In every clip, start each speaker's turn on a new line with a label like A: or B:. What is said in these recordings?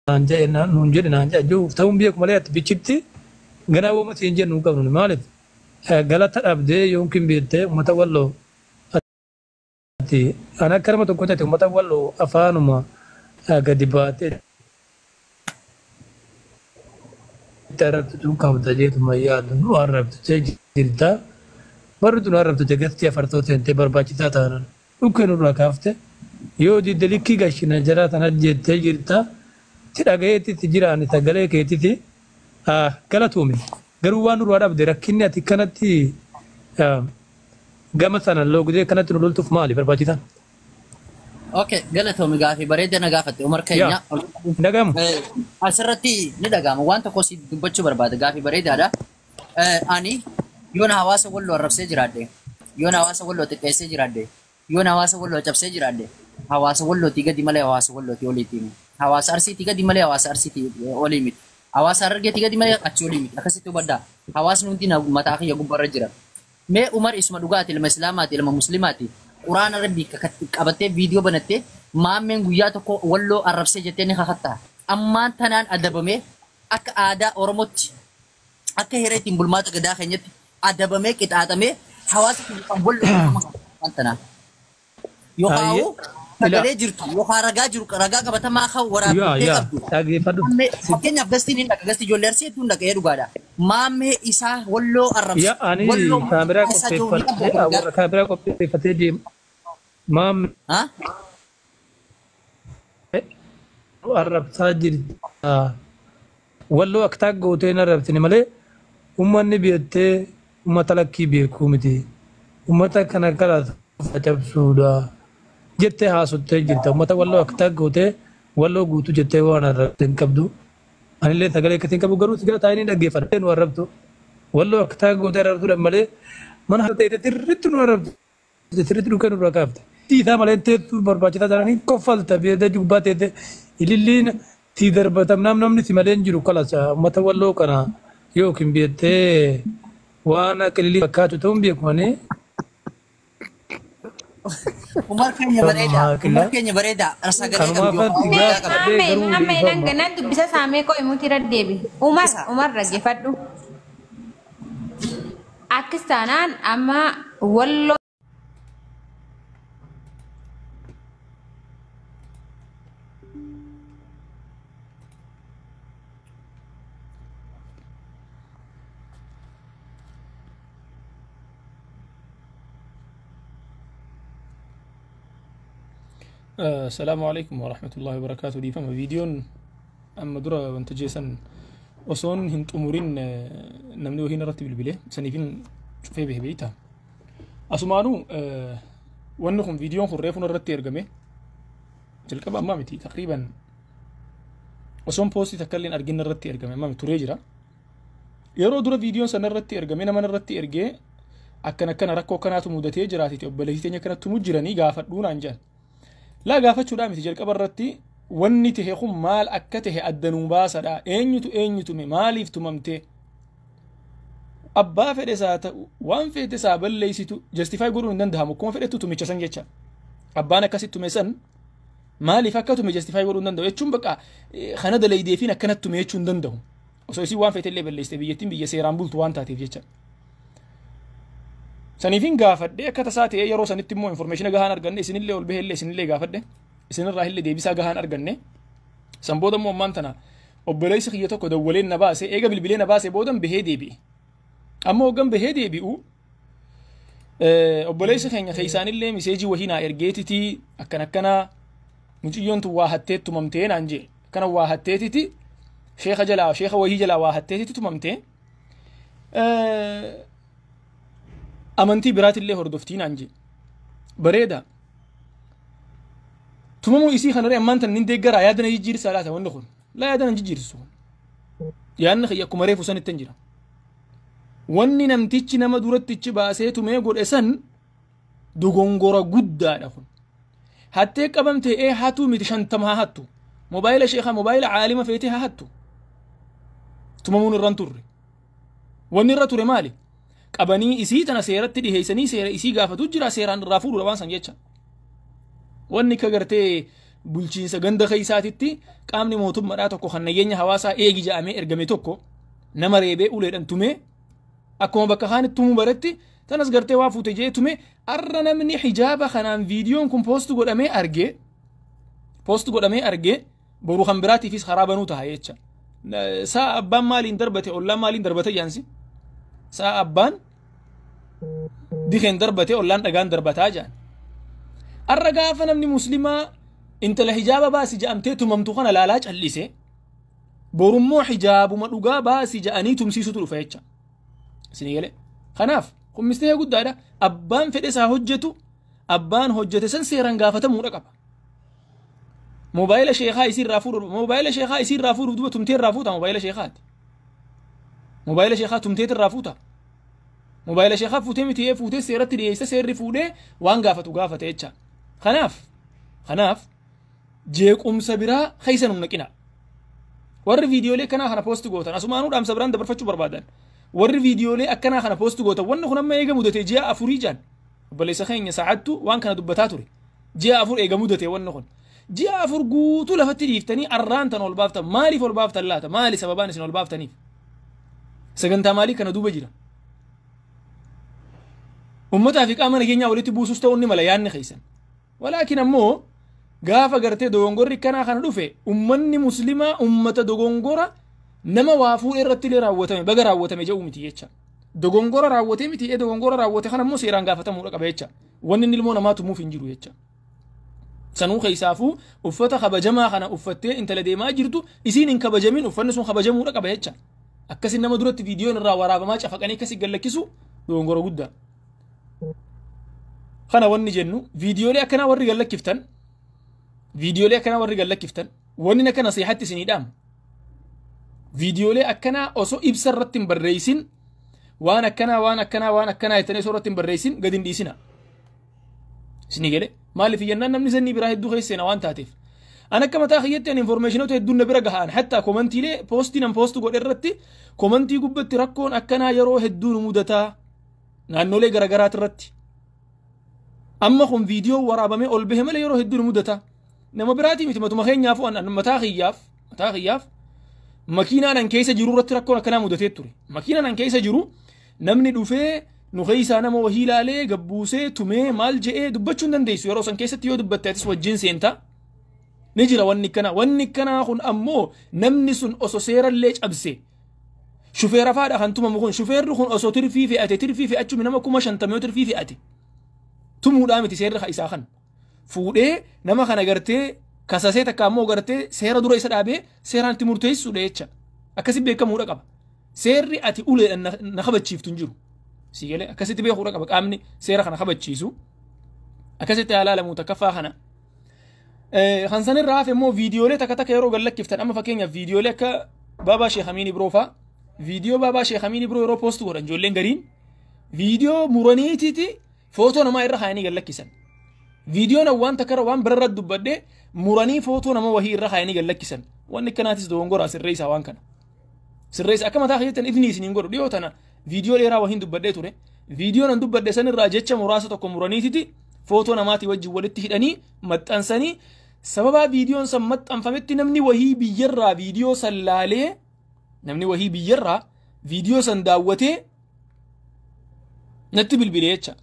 A: Naan jedhe nuun jedhe naan jedhe jiru ta'uun beeku malee ati bichitti ganaa wooma siin jennu hin qabnu. Maaliif galata dhabdee yookiin beektee uummata Walloo ati an akka nama tokko ta'e uummata Walloo afaanuma gadi baatee itti arrabsituu qabda jeetuma yaadu nu arrabsitee jirta. Warri tun arrabsite gastii afartoo seentee barbaachisaa taanaan dhukkee nurraa kaafte yoo didde likkii gashina jaraa tana jettee jirta. Si dhagayeetti itti jiraani sagalee keetiti galatoome. Garuu waan nurraa dhabde rakkinni ati kanatti gama sana loogdee kanatti nu loltuuf maali barbaachisaan?
B: Okay, galatoomi, gaafii bareeda na gaafatte, Umar keenya.
A: Yaa, hin dhagahamu?
B: Asirratti ni dhagahama. Waan tokko si dubbachuu barbaada. Gaafii bareedaadha. Ani yoon hawaasa Walloo arrabsee jiraadhe, yoon hawaasa Walloo xiqqeessee jiraadhe, yoon hawaasa Walloo cabsee jiraadhe, hawaasa Wallootii gadi malee hawaasa Wallootii oliitii miti. Hawaasa Arsiitii gadi malee hawaasa Arsiitii olii miti. Hawaasa Harargeetii gadi malee achi olii miti. Akkasitti hubadhaa. Hawaasni hundi mataa kiyya gubbaarra jira. Mee Umar, isuma dhugaati, ilma Islaamaati, ilma Muslimaati. Quraana Rabbii qabattee viidiyoo banattee Maammeen guyyaa tokko Walloo arrabsee jettee ni kakattaa? Ammaan tanaan adabamee akka aadaa Oromootti, akka heera ittiin bulmaata gadaa keenyatti adabamee qixaaxamee hawaasa keenya kan Walloo dhiifama gaafata ammaan tanaan. Yookaan
A: Hayyee. Ila.
B: Sagalee jirtu yookaan ragaa jiru, ragaa qabatamaa kan
A: Yaa
B: waraabbattee
A: yaa
B: qabdu.
A: dhaggeeffadhu.
B: Maammee
A: Si
B: fakkeenyaaf gastiin hin dhaqa, gastii ijoollee Arsii hedduun dhaqee dhugaadha. Maammee isaa Walloo arrabse.
A: Yaa, ani
B: Walloo
A: kaameraa
B: isaa jiru ni qabda
A: qopheeffadhee
B: ragaa.
A: warra kaameraa qopheeffatee deemu. Maammee
B: Ha?
A: Arrabsaa jirta. Walloo akkaa gootee hin arrabsine malee uummanni biyyattii uummata lakkii beekuu miti. Uummata kana kala cabsuudha jettee haasottee jirta. Uummata Walloo akkaa gootee Walloo guutuu jettee waan arrabsite hin qabdu. Anillee sagalee akkasii hin qabu, garuu sigara taa'anii dhaggeeffadha. Nu arrabtu. Walloo akkaa gootee arrabsuudha malee mana ta'e sirriitti nu arrabtu. Sirriitti dhukkee nurraa kaafte. Isaa malee teessuu barbaachisaa ta'anii koffalta biyya gubbaa teessee ililliin tii darbatamnaam namni si malee hin jiru kalasa uummata Walloo kana yookiin biyyatee waan akka ilillii fakkaatu ta'uun beekumanii.
B: Umar keenya bareedaa. Umar
A: Maakila.
B: keenya bareedaa. Sagalee qabdu
A: Kanumaaf
B: yookaan
A: ati
B: ragaa qabdu.
A: gaafadhee
C: Maammee
A: garuu
C: maammee nan
A: dhiifama.
C: nan dubbisa saamee koo himuuti irra deebi. Umar
B: Isa.
C: Umar, dhaggeeffadhu. Akkas taanaan amma Walloo
D: السلام عليكم ورحمة الله وبركاته. Dhiifama, viidiyoon amma dura wanta jeesan osoon hin xumurin namni wahiin irratti bilbile, saniifin cufee bahe beeyta. Asumaanuu wanni kun, viidiyoon kun reefuun irratti ergame, jalqaba ammaa miti, taqriiban osoon poostii takka illee argin irratti ergame, ammaa miti, turee jira. Yeroo dura viidiyoon sana irratti ergame nama irratti ergee akkana akkana rakkoo akkanaatu mudatee jiraatiti, obboleettii teenya akkanatti mu jiranii gaafadhuu naan jedhan. Laa, gaafachuudhaa miti, jalqaba irratti wanni tahe kun maal akka tahe addanuu baasadha. Eenyutu eenyu tume? Maaliif tumamte? Abbaa fedhe isaa ta'u, waan fedhe isaa balleessitu justify godhuun hin danda'amu. Akkuma fedhettu tumicha san jecha. Abbaan akkasitti tume san maaliif akka tume justify godhuu hin danda'u jechuun baqa kana dalaydeefiin akkanatti tume jechuu hin danda'u. Osoo isin waan fedhe illee balleessite, biyyattiin biyya seeraan bultu waan taateef jecha. Saniifin gaafadhe. Akka tasaa ta'ee yeroo sanitti immoo information gahaan arganne, isinillee ol bahee illee isinillee gaafadhe, isinirraa illee deebisaa gahaan arganne. San booda immoo ammaan tana obboleessi kiyya tokko dawwaleen na baase. Eega bilbilee na baase boodan bahee deebi'e. Amma hoggan bahee deebi'u obboleessi keenya keessaanillee message wahii naa ergeetitii akkan akkanaa mucayyoon tun waa hatteet tumamtee naan jee, akkana waa hatteetiti sheeka jalaa, sheeka wahii jalaa waa hatteetiti tumamtee, amantii biraatillee hordoftii naan jee. Bareeda, tumamuu isii kanarree ammaan tan nin deeggaraa? Yaadana jijjiirsaa laata wanni kun? Laa, yaadana jijjiirsu. Yaadni kiyya akkuma reefu sanitti hin jira. Wanni namtichi nama durattichi baasee tumee godhe san dogongora guddaadha. Kun hattee qabamte ee hatuu miti, 50 haa hattu, mobaayila sheekaa, mobaayila caalima feetee haa hattu, tumamuun irra hin turre. Wanni irra ture maali? Qabanii isii tana seeratti dhiheessanii seera isii gaafatu jira, seeraan irraa fuudhuudha waan san jecha. Wanni ka gartee Bulchiinsa ganda keessaatitti qaamni mootummaadhaa tokko kan nageenya hawaasaa eegi ja'amee ergame tokko nama reebee uleedhaan tumee akkuma bakka kaanitti tumuu baratti tanas gartee waa fuute jee tume. Arra namni hijaaba kanaan viidiyoon kun post godhamee argee, post godhamee argee, boru kan biraatiifis karaa banuu ta'a jecha. Saa abbaan maaliin darbate, ollaan maaliin darbate jaansi. Saa abbaan dikeen darbate, ollaan dhagaan darbataa jaan. Arra gaafa namni muslimaa intala hijaaba baasi ja'amtee tumamtu kana laalaa callise, borummoo hijaabuma dhugaa baasi ja'anii tumsiisutu dhufa jecha. Isinii galee? Kanaaf kun mistake guddaadha. Abbaan fedhe isaa hojjetu, abbaan hojjete san seeraan gaafatamuudha qaba. Moobaayila sheekaa isiirraa fuudhuuf, moobaayila sheekaa isiirraa fuudhuuf duba tumtee irraa fuuta moobaayila sheekaati. Moobaayila sheekaa tumteet irraa fuuta. Moobaayila sheekaa fuutee miti, fuutee seeratti dhiyeessa, seerri fuudhee waan gaafatu gaafate jecha. Kanaaf jeequmsa biraa keessa nu naqina. Warri viidiyoolee akkanaa kana post gootan, asumaanuu dhaamsa biraan dabarfachuu barbaadan. Warri viidiyoolee akkanaa kana post gootan, wanni kun amma eega mudate ji'a 4 jaan. Obboleessa keenya sa'aattu waan kana dubbataa ture. Ji'a 4 eega mudate wanni kun. Ji'a 4 guutuu lafatti dhiiftanii arraan tan ol baaftan. Maaliif ol baaftan laata? Maali sababaan isin ol baaftaniif? Sagantaa maalii kana duuba jira? Uummataa fi qaama nageenyaa walitti buusus ta'uu ni mala yaadni keessan. Walaakin ammoo gaafa gartee dogongorri kanaa kana dhufe, ummanni muslimaa ummata dogongora nama waa fuudhee irratti illee raawwatame baga raawwatame jedhu miti jecha. Dogongora raawwatee miti, ee, dogongora raawwate kana immoo seeraan gaafatamuudha qaba jecha. Wanni inni ilmoo namaa tumuuf hin jiru jecha. Sanuu keessaafuu uffata kabajamaa kana uffattee intala deemaa jirtu, isiin hin kabajamin, uffanni sun kabajamuudha qaba jecha. Akkasi nama duratti viidiyoon irraa waraabamaa cafaqanii akkasi gallakkisu dogongora guddaa. Kana wanni jennu, viidiyoolee akkanaa warri gallakkiftan, viidiyoolee akkanaa warri gallakkiftan, wanni akka nasiihatti isinii dhaamu. Viidiyoolee akkanaa osoo ibsa irratti hin barreessin, waan akkanaa, waan akkanaa, waan akkanaa jettanii osoo irratti hin barreessin gadi hin dhiisina. Isinii galee? Maaliif jennaan, namni sanyii biraa hedduu keessa seena waan taateef. An akka mataa kiyyatti an informationoota hedduun na bira gahaan, hatta commentiilee postii nan post godhe irratti, commentii gubbatti rakkoon akkanaa yeroo hedduu nu mudataa naannolee garaagaraati irratti. Amma kun viidiyoo waraabamee ol bahe malee yeroo hedduu nu mudata. Nama biraatii miti, matuma keenyaaf, an mataa kiyyaaf makiinaan an keessa jiru irratti rakkoon akkanaa mudatee ture. Makiinaan an keessa jiru namni dhufee nu keessaa nama wahii ilaalee gabbuusee tumee maal je'ee dubbachuu hin dandeessu. Yeroo san keessatti yoo dubbatte atis wajjin seentaa. Ni jira wanni akkanaa. Wanni akkanaa kun ammoo namni sun osoo seerallee cabse, shufeera faadha kan tumamu kun. Shufeerri kun osoo tirfii fe'ate, tirfii fe'achuun nama 50,000 yoo tirfii fe'ate, tumuudhaa miti seerri isaa kan. Fuudhee nama kana gartee kasasee takka ammoo gartee seera dura isa dhaabee seeraan itti murteessuudha jecha. Akkasi beekamuudha qaba. Seerri ati uleedhaan na kabachiiftu hin jiru. Si galee? Akkasitti beekuudha qaba qaamni seera kana kabachiisu. Akkasitti haa ilaalamu takkaffaa kana. Kan sanirraa hafe immoo viidiyoolee takka takka yeroo gallakkiftan, amma fakkeenyaaf viidiyoolee akka Baabaa Sheekh Amiin Ibroo faa, viidiyoo Baabaa Sheekh Amiin Ibroo yeroo post godhan, ijoolleen gariin viidiyoo muraniitiiti footoo namaa irra kaayanii gallakkisan. Viidiyoon waan takka waan birarra dubbadhee muranii footoo nama wahii irra kaayanii gallakkisan. Wanni akkanaatis dogongoraa, sirreessaa waan kana. Sirreessa. Akka mataa keessatti ifni isiniin godhu, dhiyoo tana viidiyoo dheeraa wahiin dubbadhee ture. Viidiyoon an dubbadhe sanirraa jecha muraasa tokko muraniititi footoo namaatii wajjin walitti hidhanii maxxansanii, sababaa viidiyoon san maxxanfametti namni wahii biyyarraa viidiyoo san laalee, namni wahii biyyarraa viidiyoo san daawwatee natti bilbilee jecha.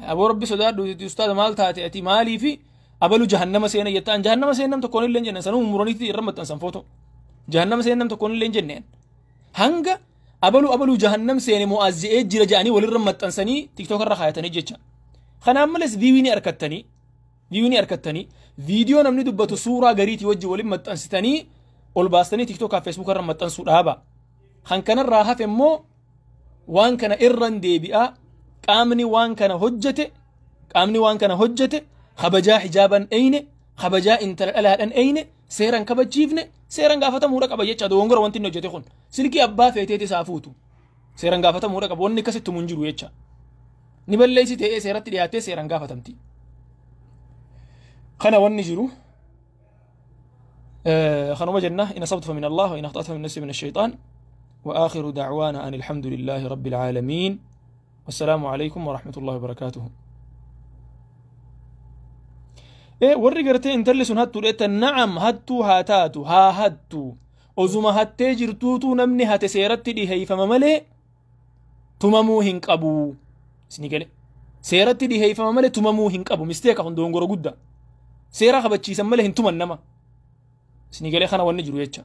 D: Aboo, Rabbi sodaadhu ustaaza, maal taate ati? Maaliifi abalu jahannama seena jettaan? Jahannama seenam tokkoon illee hin jenne. Sanuu muraniitti irra maxxansan footoo. Jahannama seenam tokkoon illee hin jenneen. Hanga abalu abalu jahannam seene mo'azzi'ee jira jedhanii walirra maxxansanii TikTok irra kaayatanii jecha. Kanaan malees view ni argattanii, view ni argattanii, viidiyoo namni dubbatu suuraa gariitii wajji waliin maxxansitanii ol baastanii TikTokaa Facebook irra maxxansuu dhaaba. Kan kanarraa hafe immoo waan kana irran deebi'aa, qaamni waan kana hojjete, qaamni waan kana hojjete kabajaa hijaaban eyne, kabajaa intala dhalaadhan eyne, seeran kabachiifne, seeran gaafatamuudha qaba jecha. Dogongora wanti inni hojjete kun, silkii abbaa feeteeti isaa fuutu, seeran gaafatamuudha qaba. Wanni akkasitti mun jiru jecha. Ni balleessi ta'ee seeratti dhiyaattee seeran gaafatamti. Kana wanni jiru kanuma jenna. إن أصبت فمن الله وإن أخطأت فمن نفسي من الشيطان. وآخر دعوانا أن الحمد لله رب العالمين، والسلام عليكم ورحمة الله وبركاته. Warri gartee intalli sun hattuu dheetta, na'am, hattuu haa taatu, haa hattu. Osuma hattee jirtuutu namni hate seeratti dhiheeffama malee tumamuu hin qabu. Isinii gale. Seeratti dhiheeffama malee tumamuu hin qabu. Mistake kun dogongora guddaa. Seera kabachiisan malee hin tuman nama. Isinii galee kana wanni jiru jecha.